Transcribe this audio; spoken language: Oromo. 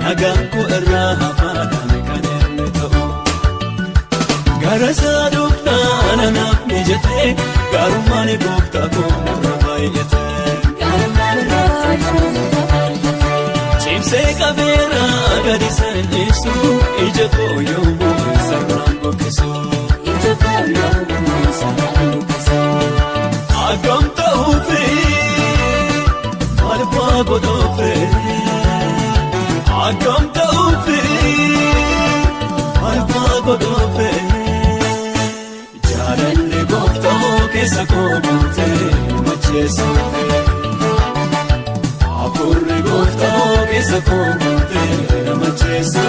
Nagaan koo irraa hafaadhaan kan inni ta'u. Gara isaa dhufnaan anaaf mijatee, gaarummaan gooftaa koo nurra baay'ate. Cimsee qabeera gadi san dhiisu, ija koo yoomuu isarraan buqqisu. Akkam ta'uufi, maal fa'aa godhuufi? Akkam ta'uufi, maal fa'aa godhuufi? Jaalalli gooftaa keessa koo guutee macheessuufi. Hafuurri gooftaa keessa koo guutee macheessuufi.